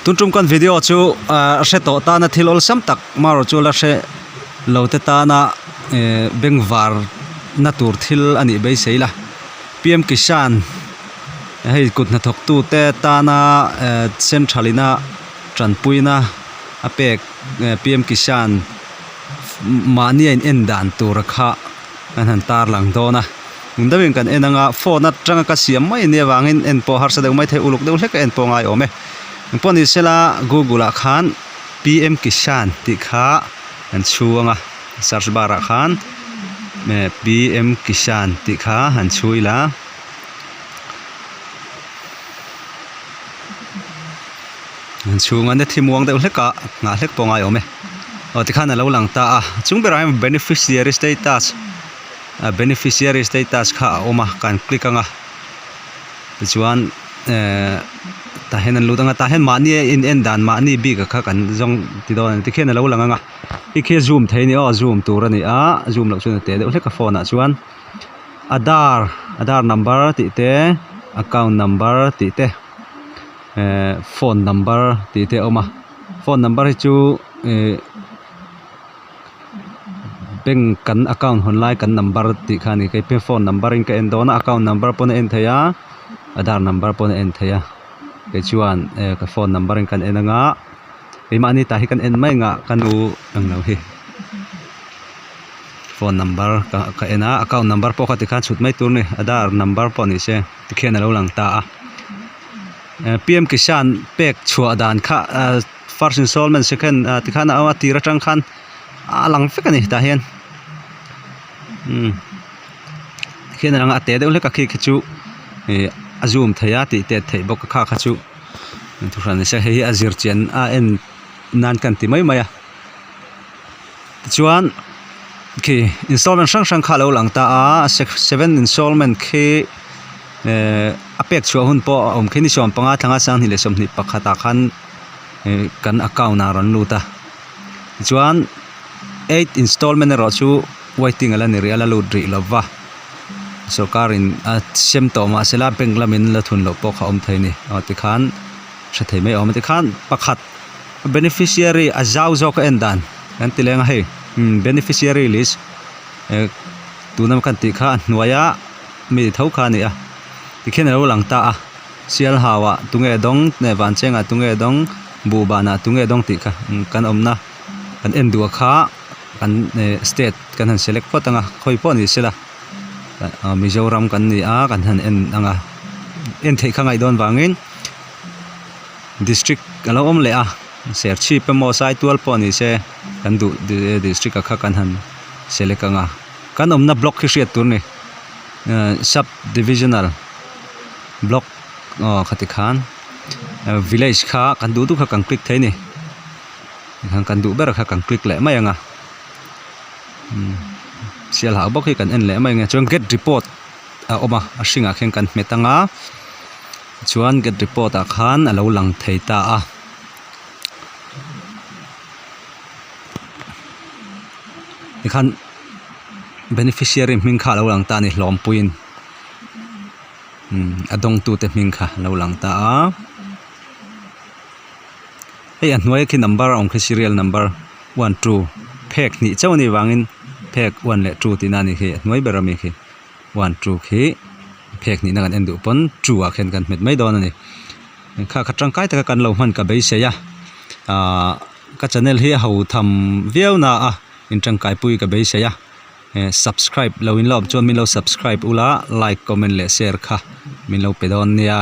Tun tum kan video chu a hre tawh tana thil awlsam tak marawh chu la hre lo te tana eh bengvar na tur thil a nih beisei la P M Kishan hei kut hnathawk tu te tana eh central ina tanpuina a pek eh P M Kishan mahni a in en dan tur kha kan han tarlang dawn a. Eng deuhin kan en anga phone atanga ka siam mai ania vangin en pawh harsa deuh mai thei uluk deuh hlek a en pawh a ngai awm e. Engpawh ni sela google ah khan P M Kishan tih kha an chhu anga search bar ah khan P M Kishan tih kha han chhu ila. An chhunga net hi muang deuh hlek a nghah hlek pawh a ngai awm e. Aw tikhan a lo lang ta a chung berah hian beneficiary status. A beneficiary status kha a awm a kan click ang a tichuan ehh tah hian an lut ang a tah hian mahni a in en dan mahni bik a kha kan zawng ti dawn a ni tikhian a lo lang ang a khi khi a zoom thei a ni aw zoom tur a ni a zoom loh chuan a te deuh hlek a phone ah chuan aadhar aadhar number tih te account number tih te ehh phone number tih te a awm a phone number hi chu ehh. Bank kan account hawn lai kan number tih kha a ni kei phei phone number in ka en dawn a account number pawn a en theih a aadhar number pawn a en theih a kei chuan eh ka phone number in kan en anga keimahni tah hi kan en mai anga ka nu ang lo hi phone number ka ka en a account number pawh kha tikhan chhut mai tur a ni aadhar number pawh ni se tikhian a lo lang ta a eh P M Kishan pek chhuah dan kha ah. First installment second ah tikhan a awm a tir atang khan a lang vek a ni tah hian umm tikhian a lang a a te deuh hlek a khi khi chu ih a zoom theih a tih tet theih bawk a kha kha chu thuhran nise hei hi a zir chian a en nan kan ti mai mai a tichuan khi installment hrang hrang kha a lo lang ta a seven installment khi ehh a pek chhuah hun pawh a awm khi ni 15 thlanga 2021 ah khan. Ih kan account ah a rawn lut a tichuan eight installment erawh chu waiting a la ni rih a la lut rih lo va sorkar in a sem tawh mahse la bank lamin la thun loh pawh kha a awm thei a ni aw tikhan hre thei mai awm a tikhan pakhat beneficiary a zau zawk a en dan kan ti leng a hei umm beneficiary list eh tuna kan tih kha a hnuaia mi tho kha a ni a tikhian a lo lang ta a. Sialhau ah tunge dawng nge Vancheng ah tunge dawng Buhban ah tunge dawng tih kha kan awmna kan en duh a kha kan eh state kan han select phawt ang a khawi pawh ni sela Mizoram kan ni a kan han en ang a en theih kha ngaih dawn vangin district a lo awm leh a Serchhip emaw Saitual pawh ni se kan duh district ah kha kan han select ang a kan awmna block hi hriat tur a ni sub divisional. Block aw khati khan village kha kan duh duh kha kan click thei a ni tikhan kan duh ber kha kan click leh mai ang a umm sialhau bawk hi kan en leh mai ang e chuan get report a awm a a hringah khian kan hmet ang a chuan get report ah khan a lo lang thei ta a. Tikhan beneficiary hming kha a lo lang ta a ni hlawmpuiin. A dawngtute hming kha a lo lang ta a hei a hnuai khi number a awm khi serial number one two phek hnih chauh a nih vangin phek one leh two tihna a ni khi a hnuai ber ami khi one two khi phek hnihna kan en duh pawn two ah khian kan hmet mai dawn a ni kha kha tangkai taka kan lo hman ka beisei a ahh ka channel hi a ho tham viau na a in tangkai pui ka beisei a. Subscribe lo in la awm chuan min lo subscribe ula like comment leh share kha min lo pe dawn nia.